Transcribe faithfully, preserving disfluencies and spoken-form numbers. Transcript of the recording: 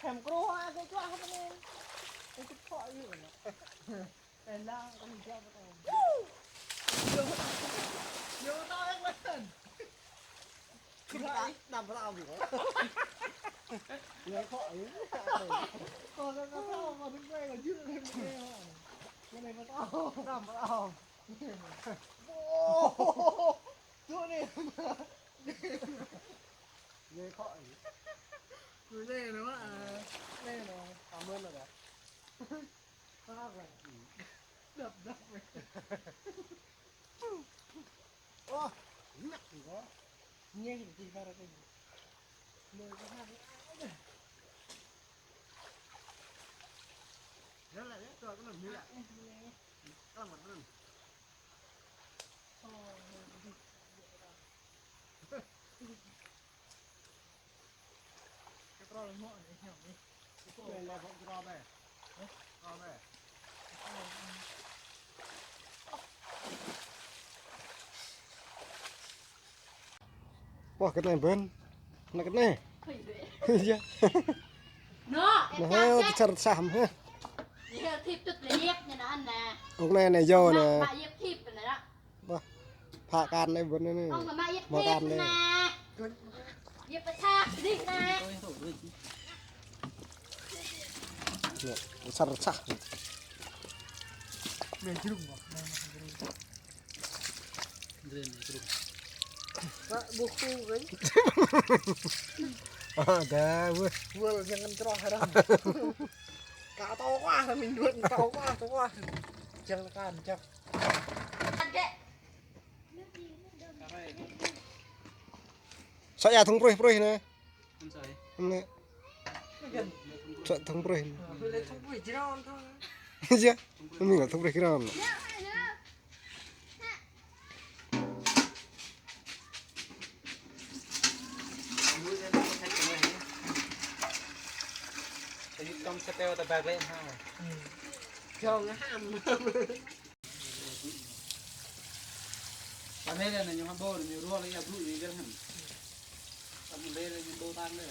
Thèm kru ha, cái chuột hả, cái này. Cái chuột phọ gì vậy? Ê, lăng, con đi chợ bắt đầu. Vô tao em lên. Đâm vào tao gì vậy? Người khó ấy. Con, con, con, con, con đứng đây là giết em, em. Cái này mà tao. Đâm vào tao. Ô, chỗ này. Người khó ấy. Người đây nữa, à, đây nữa. Cảm ơn rồi đấy. Đập, đập. Ô, nặng quá. Nghe thì chỉ vào đây. Nơi có hai cái áo này. Nó lại rất rồi, cái lòng như vậy. Cái lòng mặt nó. Wah, kơnai bơ̆n. Anai kơnai. Iya. Nô, nô, hơi tơčar sah hă. Ôk anai anai yơh anai. Wah, phă kan anai bơ̆n anai. Mă kan anai. Nô, tơčar sah. Pak, buku kan? Ada, weh. Wal, jangan cerah haram. Kata kuah, minduan, kata kuah, kuah. Jangan kancak. Sa ia thŭng pruih pruih anai. Anai. Sa thŭng pruih anai. Iya. Anai ngă thŭng pruih kơnơ̆ng. Trong sa teo ta bag lĕ ha. Trong ham. Pă anai lĕ ñu hăm ƀô̆, ñu ruă lĕ ia brŭ ñu gel hăm. Pă anai lĕ ñu ƀô̆ tang lĕ.